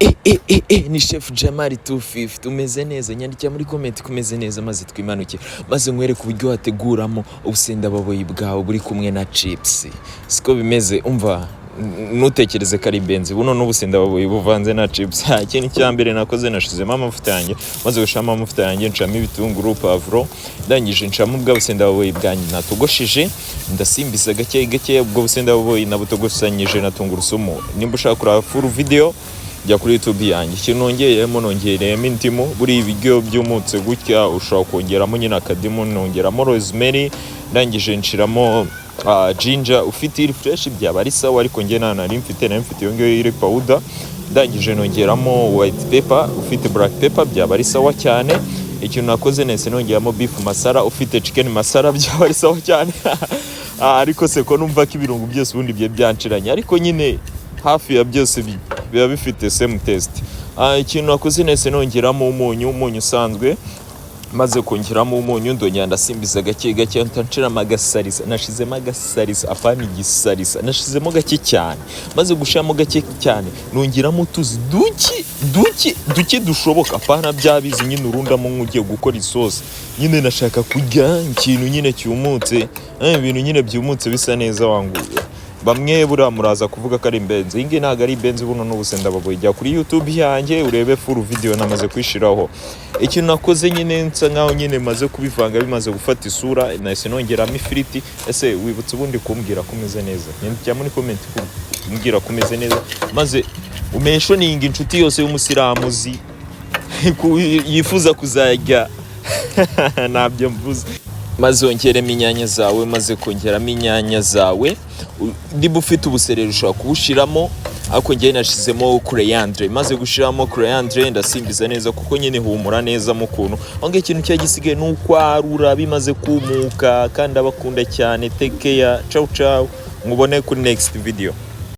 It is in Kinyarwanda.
E, ni Chef Jamari 250. Umeze neza? Nyandikira muri comment ko umeze neza, maze twimanuke, maze nkwereke uburyo wateguramo ubusendababoyi bwawe buri kumwe na chips. Siko bimeze? Umva, ntutekereze ko ari benzi buno n'ubusendababoyi buvanze na chips. Ikintu cya mbere nakoze, nashizemo amavuta yanjye. Maze gushiramo amavuta yanjye, nshiramo ibitunguru, pavuro, ndangije nshiramo bwa busendababoyi bwanjye natogosheje, ndasimbiza gake gake. Ubwo busendababoyi nabutogosanyije na tungurusumu. Nimba ushaka kureba full video, jya kuri YouTube yanjye. Ikintu nongeyemo, nongereyemo indimu. Buriya ibiryo byumutse gutya ushobora kongeramo nyine akadimu. Nongeramo rosemary, ndangije nshiramo ginger. Ufite iri fresh byaba ari sawa, ariko njye nta nari mfite, nari mfite iyo ngiyo iri powder. Ndangije nongeramo white pepper. Ufite black pepper byaba ari sawa cyane. Ikintu nakoze, nahise nongeramo beef masala. Ufite chicken masala byaba ari sawa cyane. Ariko se ko numva ko ibirungo byose ubundi bye byanshiranye, ariko nyine hafi ya byose biba bifite same taste. Ikintu nakoze, nahise nongeramo umunyu, umunyu usanzwe. Maze kongeramo umunyu, ndongera ndasimbiza gake gake, nshiramo agasalisa. Nashizemo agasalisa, apana igisalisa, nashizemo gake cyane. Maze gushiramo gake cyane, nongeramo utuzi duke duke duke dushoboka, apana bya bizi nyine urundamo nk'ugiye gukora isosi. Nyine nashaka kurya ikintu nyine cyumutse, ibintu nyine byumutse bisa neza wangu. Bamwe buriya muraza kuvuga ko ari imbenzi. Iyi ngiyi ntabwo ari imbenzi, buno n'ubusenda baboyi. Jya kuri YouTube yanjye urebe full video, namaze kuyishiraho. Ikintu nakoze nyine, nsa nkaho nyine maze kubivanga, bimaze gufata isura, nahise nongeramo ifiriti. Ese wibutse ubundi kumbwira ko umeze neza? Nyandikira muri comment kumbwira ko umeze neza, maze umentioninga inshuti yose y'umusilamu uzi yifuza kuzajya. Ntabyo mvuze. Maze wongeremo inyanya zawe. Maze kongeramo inyanya zawe, niba ufite ubusereri ushobora kubushiramo, ariko njyewe nashizemo coriandre. Maze gushiramo coriandre, ndasimbiza neza, kuko nyine humura neza mu kuntu aho ngaho. Ikintu cyari gisigaye ni ukwarura bimaze kumuka. Kandi abakunda cyane. Take care, ciao ciao, mubone kuri next video.